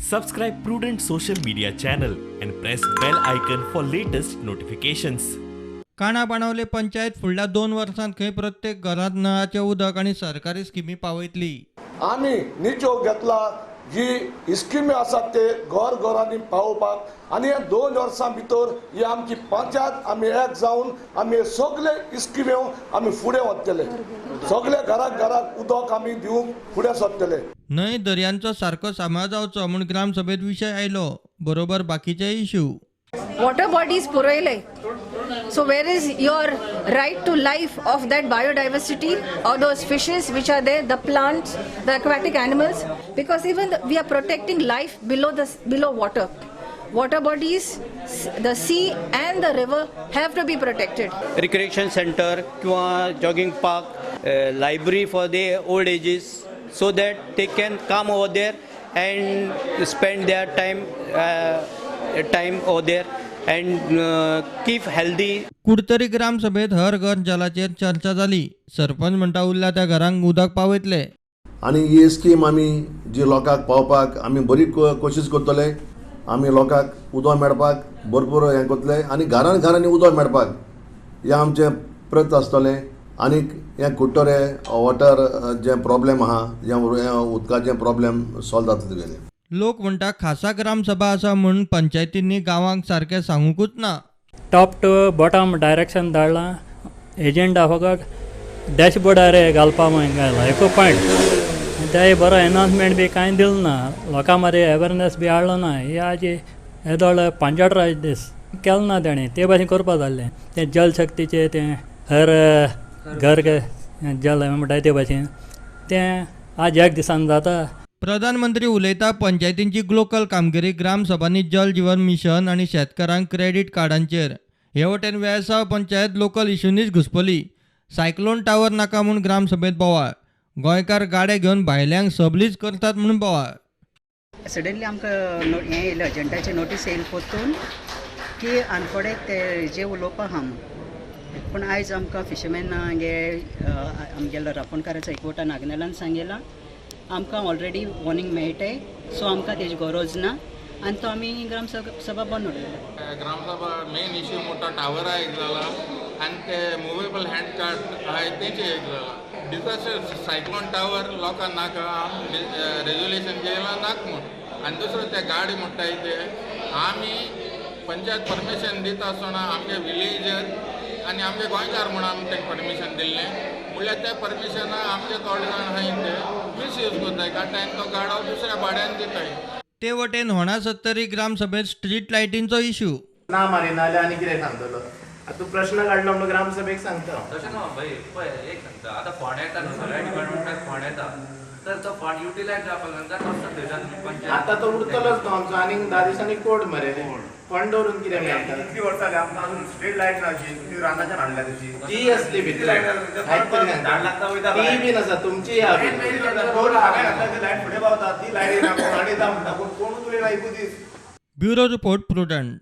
Subscribe Prudent social media channel and press bell icon for latest notifications. Kanha Benaulim panchayat फुडल्या 2 वर्सांत खंय प्रत्येक घरांत नळाचें उदक आनी सरकारी स्किमी पावयतली. आमी निचोव घेतला जी स्किमी आसात ते घर घरांनी पावोवपाक आनी ह्या 2 वर्सां भितर ही आमची पंचायत आमी एक जावन आमी सगळे स्किम्यो आमी फुडें वतले, सगळे घराक घराक उदक आमी दिवंक फुडें सरतले. न्हंय दर्यांचो सारको सांबाळ जावचो म्हूण ग्रामसभेत विशय आयलो, बरोबर बाकीचे इश्यू. वॉटर बॉडीज पुरयले, so where is your right to life of that biodiversity or those fishes which are there, the plants, the aquatic animals, because even we are protecting life below water. Water bodies, the sea and the river have to be protected. Recreation center किंवा jogging park, library for the old ages, so that they can come over there and spend their time over there and keep healthy. Curtorim ग्रामसभेत हर घर जलाचेर चर्चा जाली. सरपंच म्हणटा उरल्या त्या घरांक उदक पावयतले. आनी ही स्कीम आमी जी लोकांक पावपाक आमी बरी कोशिश करतले. आमी लोकांक उदक मेळपाक भरपूर हें करतले आनी घरान घरांनी उदक मेळपाक हें आमचें प्रयत्न आसतलें. आनीक हें कुडटरे वॉटर जें प्रॉब्लेम आहा हें उदकाचें प्रॉब्लेम सॉल्व जातलें तुगेलें. लोक म्हणटा खासा ग्रामसभा आसा म्हूण पंचायतींनी गांवांक सारकें सांगूकूच ना. टॉप टू बॉटम डायरेक्शन धाडलां, एजेंडा फकत डॅशबोर्डार घालपा म्हूण घायला एको पॉयंट. तेय बरो एनाउन्समेंट बी कांय दिलें ना, लोकां मदें अवेरनेस बी हाडलो ना. हे आज येदोळ पंचायत राज दीस केलें ना तेणें, ते भाशेन करपा जाल्लें. तें जलशक्तीचें तें हर घर जल म्हणटा ते भाशेन तें आज एक दिसान जाता. प्रधानमंत्री उलयता पंचायतींची ग्लोकल कामगिरी ग्रामसभांनी जल जीवन मिशन आनी शेतकारांक क्रेडीट कार्डांचेर. हे वटेन Velsao panchayat local इश्यूनीच घुसपली. Cyclone tower नाका म्हूण ग्रामसभेत बोवाळ. गोंयकार गाडे घेवन भायल्यांक सबलीच करतात म्हूण बोवाळ. सडनली आमकां हें येयलें, एजंटाचें नोटीस येयलें परतून की आनफोडेक ते जे उलोवपा आहा म्हूण. पूण आयज आमकां फिशरमॅन गे आमगेलो रांपोणकाराचो एकवटा नागनेलान सांगला आमकां ऑलरेडी वॉर्निंग मेळटाय, सो आमकां तेजी गरज ना आनी तो आमी ग्रामसभा बंद उडयला. ग्रामसभा मेन इश्यू मोठो टावरा एक जाला आनी ते मुवेबल हँड कार्ट आहाय तेचे एक जाला. डिजास्टर सायक्लोन टावर लोकांक नाका, रेजोल्युशन घेयला नाका म्हूण. आनी दुसरो ते गाडी म्हणटाय ते आमी पंचायत परमिशन दिता आसतना आमगे विलेजर आनी आमगे गोंयकार म्हूण आमी तांकां परमिशन दिल्लें, म्हणल्यार त्या परमिशना आमचे थोडे जाण आहाय ते मिसयूज करताय, काडटाय आनी तो गाडो दुसऱ्या भाड्यान दिताय. ते वटेन होणा सत्तरी ग्रामसभेत स्ट्रीट लायटींचो इश्यू. ना मारिना जाल्यार आनी कितें सांगतलो? आतां तूं प्रश्न काडलो म्हणून ग्रामसभेक सांगता. तशें ना भाई, पळय एक सांगता, आतां फंड येता न्हू, सगळ्या डिपार्टमेंटाक फंड येता, तर तो फंड युटिलायज जावपाक जाय कसो थंयच्यान. आतां तो उरतलोच तो आमचो आनीक 10 दिसांनी कोड मरे, फंड दवरून कितें मेळटा? इतली वर्सां जाली आमकां अजून स्ट्रीट लायट ना, ती रानाच्यान हाडल्या तशी ती असली भितर ती बीन आसा तुमची लायट फुडें पावता ती लायट येना, कोण येता म्हणटा कोण कोणूच उलयना एकूच दीस. Bureau report, Prudent.